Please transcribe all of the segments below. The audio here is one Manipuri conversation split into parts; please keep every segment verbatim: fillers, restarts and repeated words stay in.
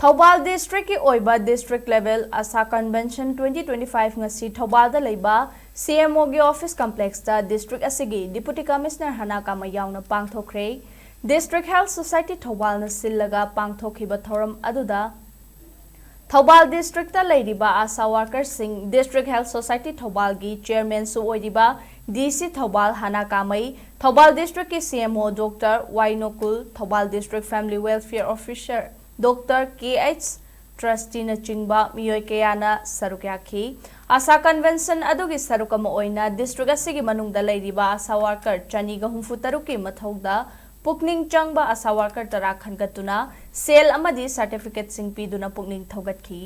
ꯊꯧꯕꯥꯜ ꯗꯤꯁꯇ꯭ꯔꯤꯛꯀꯤ ꯑꯣꯏꯕ ꯗꯤꯁꯇ꯭ꯔꯤꯛ ꯂꯦꯚꯦꯜ ꯑꯁꯥ ꯀꯟꯚꯦꯟꯁꯟ ꯇ꯭ꯋꯦꯟꯇꯤ ꯇ꯭ꯋꯦꯟꯇꯤ ꯐꯥꯏꯚ ꯉꯁꯤ ꯊꯧꯕꯥꯜꯗ ꯂꯩꯕ ꯁꯤ ꯑꯦꯝ ꯑꯣꯒꯤ ꯑꯣꯐꯤꯁ ꯀꯝꯄ꯭ꯂꯦꯛꯁꯇ ꯗꯤꯁꯇ꯭ꯔꯤꯛ ꯑꯁꯤꯒꯤ ꯗꯤꯄꯨꯇꯤ ꯀꯃꯤꯁꯅꯔ ꯍꯅꯥ ꯀꯥꯃꯩ ꯌꯥꯎꯅ ꯄꯥꯡꯊꯣꯛꯈ꯭ꯔꯦ꯫ ꯗꯤꯁꯇ꯭ꯔꯤꯛ ꯍꯦꯜꯊ ꯁꯣꯁꯥꯏꯇꯤ ꯊꯧꯕꯥꯜꯅ ꯁꯤꯜꯂꯒ ꯄꯥꯡꯊꯣꯛꯈꯤꯕ ꯊꯧꯔꯝ ꯑꯗꯨꯗ ꯊꯧꯕꯥꯜ ꯗꯤꯁꯇ꯭ꯔꯤꯛꯇ ꯂꯩꯔꯤꯕ ꯑꯁꯥ ꯋꯥꯔꯀꯔꯁꯤꯡ, ꯗꯤꯁꯇ꯭ꯔꯤꯛ ꯍꯦꯜꯊ ꯁꯣꯁꯥꯏꯇꯤ ꯊꯧꯕꯥꯜꯒꯤ ꯆꯤꯌꯔꯃꯦꯟꯁꯨ ꯑꯣꯏꯔꯤꯕ ꯗꯤ ꯁꯤ ꯊꯧꯕꯥꯜ ꯍꯅꯥ ꯀꯥꯃꯩ, ꯊꯧꯕꯥꯜ ꯗꯤꯁꯇ꯭ꯔꯤꯛꯀꯤ C M O doctor Y Nokul, Thoubal district family welfare officer doctor K H ꯇ꯭ꯔꯁꯇꯤꯅꯆꯤꯡꯕ ꯃꯤꯑꯣꯏ ꯀꯌꯥꯅ ꯁꯔꯨꯛ ꯌꯥꯈꯤ꯫ ꯑꯁꯥ ꯀꯟꯚꯦꯟꯁꯟ ꯑꯗꯨꯒꯤ ꯁꯔꯨꯛ ꯑꯃ ꯑꯣꯏꯅ ꯗꯤꯁꯇ꯭ꯔꯤꯛ ꯑꯁꯤꯒꯤ ꯃꯅꯨꯡꯗ ꯂꯩꯔꯤꯕ ꯑꯁꯥ ꯋꯥꯔꯀꯔ ꯆꯅꯤꯒ ꯍꯨꯝꯐꯨ ꯇꯔꯨꯛꯀꯤ ꯃꯊꯧꯗ ꯄꯨꯛꯅꯤꯡ ꯆꯪꯕ ꯑꯁꯥ ꯋꯥꯔꯀꯔ ꯇꯔꯥ ꯈꯟꯒꯠꯇꯨꯅ ꯁꯦꯜ ꯑꯃꯗꯤ ꯁꯥꯔꯇꯤꯐꯤꯀꯦꯠꯁꯤꯡ ꯄꯤꯗꯨꯅ ꯄꯨꯛꯅꯤꯡ ꯊꯧꯒꯠꯈꯤ꯫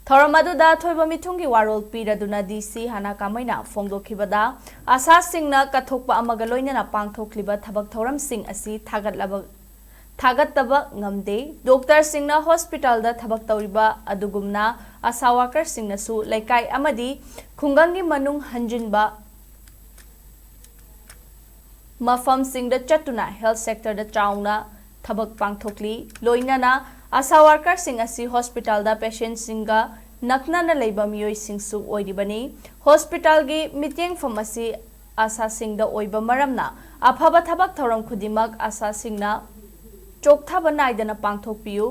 ꯊꯧꯔꯝ ꯑꯗꯨꯗ ꯑꯊꯣꯏꯕ ꯃꯤꯊꯨꯡꯒꯤ ꯋꯥꯔꯣꯜ ꯄꯤꯔꯗꯨꯅ ꯗꯤ ꯁꯤ ꯍꯅꯥ ꯀꯥꯃꯩꯅ ꯐꯣꯡꯗꯣꯛꯈꯤꯕꯗ, ꯑꯁꯥꯁꯤꯡꯅ ꯀꯠꯊꯣꯛꯄ ꯑꯃꯒ ꯂꯣꯏꯅꯅ ꯄꯥꯡꯊꯣꯛꯂꯤꯕ ꯊꯕꯛ ꯊꯧꯔꯝꯁꯤꯡ ꯑꯁꯤ ꯊꯥꯒꯠꯂꯕ ꯊꯥꯒꯠꯇꯕ ꯉꯝꯗꯦ꯫ ꯗꯣꯛꯇꯔꯁꯤꯡꯅ ꯍꯣꯁꯄꯤꯇꯥꯜꯗ ꯊꯕꯛ ꯇꯧꯔꯤꯕ ꯑꯗꯨꯒꯨꯝꯅ ꯑꯁꯥ ꯋꯥꯔꯀꯔꯁꯤꯡꯅꯁꯨ ꯂꯩꯀꯥꯏ ꯑꯃꯗꯤ ꯈꯨꯡꯒꯪꯒꯤ ꯃꯅꯨꯡ ꯍꯟꯖꯤꯟꯕ ꯃꯐꯝꯁꯤꯡꯗ ꯆꯠꯇꯨꯅ ꯍꯦꯜꯊ ꯁꯦꯛꯇꯔꯗ ꯆꯥꯎꯅ ꯊꯕꯛ ꯄꯥꯡꯊꯣꯛꯂꯤ꯫ ꯂꯣꯏꯅꯅ ꯑꯁꯥ ꯋꯥꯔꯀꯔꯁꯤꯡ ꯑꯁꯤ ꯍꯣꯁꯄꯤꯇꯥꯜꯗ ꯄꯦꯁꯦꯟꯁꯤꯡꯒ ꯅꯛꯅꯅ ꯂꯩꯕ ꯃꯤꯑꯣꯏꯁꯤꯡꯁꯨ ꯑꯣꯏꯔꯤꯕꯅꯤ꯫ ꯍꯣꯁꯄꯤꯇꯥꯜꯒꯤ ꯃꯤꯠꯌꯦꯡꯐꯝ ꯑꯁꯤ ꯑꯁꯥꯁꯤꯡꯗ ꯑꯣꯏꯕ ꯃꯔꯝꯅ ꯑꯐꯕ ꯊꯕꯛ ꯊꯧꯔꯝ ꯈꯨꯗꯤꯡꯃꯛ ꯑꯁꯥꯁꯤꯡꯅ ꯆꯣꯛꯊꯕ ꯅꯥꯏꯗꯅ ꯄꯥꯡꯊꯣꯛꯄꯤꯌꯨ꯫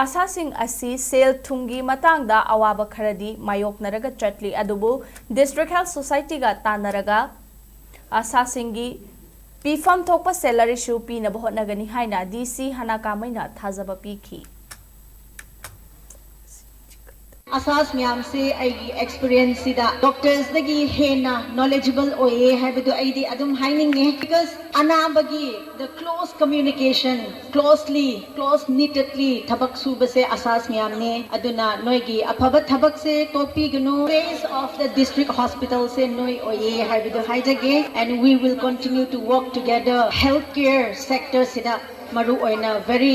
ꯑꯁꯥꯁꯤꯡ ꯑꯁꯤ ꯁꯦꯜ ꯊꯨꯝꯒꯤ ꯃꯇꯥꯡꯗ ꯑꯋꯥꯕ ꯈꯔꯗꯤ ꯃꯥꯌꯣꯛꯅꯔꯒ ꯆꯠꯂꯤ, ꯑꯗꯨꯕꯨ ꯗꯤꯁꯇ꯭ꯔꯤꯛ ꯍꯦꯜꯊ ꯁꯣꯁꯥꯏꯇꯤꯒ ꯇꯥꯟꯅꯔꯒ ꯑꯁꯥꯁꯤꯡꯒꯤ ꯄꯤꯐꯝ ꯊꯣꯛꯄ ꯁꯦꯂꯔꯤꯁꯨ ꯄꯤꯅꯕ ꯍꯣꯠꯅꯒꯅꯤ ꯍꯥꯏꯅ ꯗꯤ ꯁꯤ ꯍꯅꯥ ꯀꯥꯃꯩꯅ ꯊꯥꯖꯕ ꯄꯤꯈꯤ꯫ ꯑꯁꯥꯁ ꯃꯌꯥꯝꯁꯦ ꯑꯩꯒꯤ ꯑꯦꯛꯁꯄꯤꯔꯤꯌꯦꯟꯁꯁꯤꯗ ꯗꯣꯛꯇꯔꯁꯇꯒꯤ ꯍꯦꯟꯅ ꯅꯣꯂꯦꯖꯤꯕꯜ ꯑꯣꯏꯌꯦ ꯍꯥꯏꯕꯗꯨ ꯑꯩꯗꯤ ꯑꯗꯨꯝ ꯍꯥꯏꯅꯤꯡꯉꯦ꯫ ꯕꯤꯀꯣꯁ ꯑꯅꯥꯕꯒꯤ the close communication, closely, close knittedly ꯊꯕꯛ ꯁꯨꯕꯁꯦ ꯑꯁꯥꯁ ꯃꯌꯥꯝꯅꯦ꯫ ꯑꯗꯨꯅ ꯅꯣꯏꯒꯤ ꯑꯐꯕ ꯊꯕꯛꯁꯦ ꯇꯣꯛꯄꯤꯒꯅꯨ꯫ Face of the district hospitalꯁꯦ ꯅꯣꯏ ꯑꯣꯏꯌꯦ ꯍꯥꯏꯕꯗꯨ ꯍꯥꯏꯖꯒꯦ꯫ And we will continue to work together health care sectorꯁꯤꯗ ꯃꯔꯨ ꯑꯣꯏꯅ very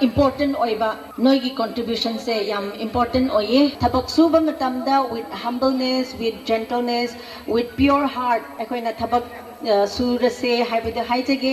important ꯑꯣꯏꯕ ꯅꯣꯏꯒꯤ contributionꯁꯦ ꯌꯥꯝ important ꯑꯣꯏꯌꯦ꯫ ꯊꯕꯛ ꯁꯨꯕ ꯃꯇꯝꯗ with humbleness, with gentleness, with pure heart ꯑꯩꯈꯣꯏꯅ ꯊꯕꯛ ꯁꯨꯔꯁꯦ ꯍꯥꯏꯕꯗꯨ ꯍꯥꯏꯖꯒꯦ꯫